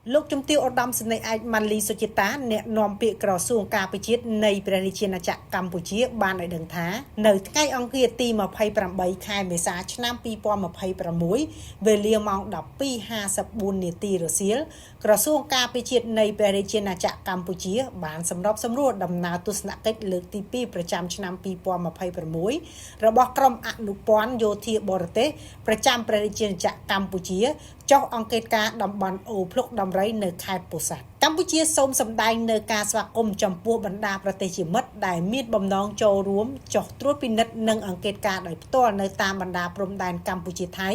លោកជំទាវឧត្តមសេនីយ៍ឯកម៉ាន់លីសុជាតាអ្នកនាំពាក្យក្រសួងការពារជាតិនៃព្រះរាជាណាចក្រកម្ពុជាបានឲ្យដឹងថានៅថ្ងៃអង្គារទី28ខែមេសាឆ្នាំ2026វេលាម៉ោង12:54នាទីរសៀលក្រសួងការពារជាតិនៃព្រះរាជាណាចក្រកម្ពុជាបានសម្របសម្រួលដំណើរទស្សនកិច្ចលើកទី2ប្រចាំឆ្នាំ2026របស់ក្រុមអនុព័ន្ធយោធាបរទេសប្រចាំព្រះរាជាណាចក្រកម្ពុជាចុះអង្កេតការតំបន់អូភ្លុកដំរីនៅខេត្តពោធិ៍សាត់កម្ពុជាសូមសម្ដែងនៅការស្វាគមន៍ចំពោះបណ្ដាប្រទេសជាមិត្តដែលមានបំណងចូលរួមចុះត្រួតពិនិត្យនិងអង្កេតការដោយផ្ទាល់នៅតាមបណ្ដាព្រំដែនកម្ពុជាថៃ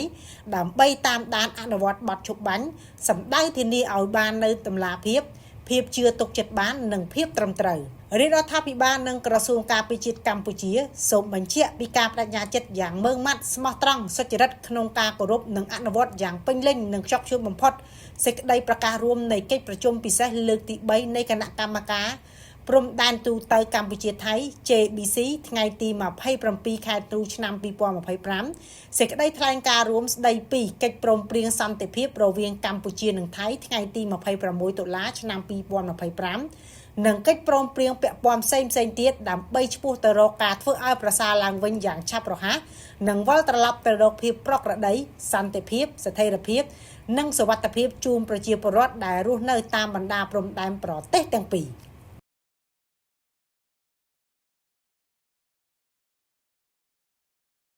ដើម្បីតាមដានអនុវត្តបទឈប់បាញ់សម្ដៅធានាឲ្យបាននៅតម្លាភាពភាពជឿទុកចិត្តបាននិងភាពត្រឹមត្រូវរាជរដ្ឋាភិបាលនិងក្រសួងការពារជាតិកម្ពុជាសូមបញ្ជាក់ពីការបដិញ្ញាចិត្តយ៉ាងម៉ឺងម៉ាត់ស្មោះត្រង់សុចរិតក្នុងការគោរពនិងអនុវត្តយ៉ាងពេញលេញនិងខ្ជាប់ខ្ជួនបំផុតសេចក្តីប្រកាសរួមនៃកិច្ចប្រជុំពិសេសលើកទី3នៃគណៈកម្មការព្រំដែនទូទៅកម្ពុជាថៃ JBC ថ្ងៃទី27ខែធ្នូឆ្នាំ2025សេចក្តីថ្លែងការណ៍រួមស្តីពីកិច្ចព្រមព្រៀងសន្តិភាពរវាងកម្ពុជានិងថៃថ្ងៃទី26តុលាឆ្នាំ2025និងកិច្ចព្រមព្រៀងពាក់ព័ន្ធផ្សេងផ្សេងទៀតដើម្បីឆ្ពោះទៅរកការធ្វើឲ្យប្រសើរឡើងវិញយ៉ាងឆាប់រហ័សនិងវិលត្រឡប់ទៅរកភាពប្រក្រតីសន្តិភាពស្ថិរភាពនិងសុវត្ថិភាពជូនប្រជាពលរដ្ឋដែលរស់នៅតាមបណ្ដាព្រំដែនប្រទេសទាំងពីរ។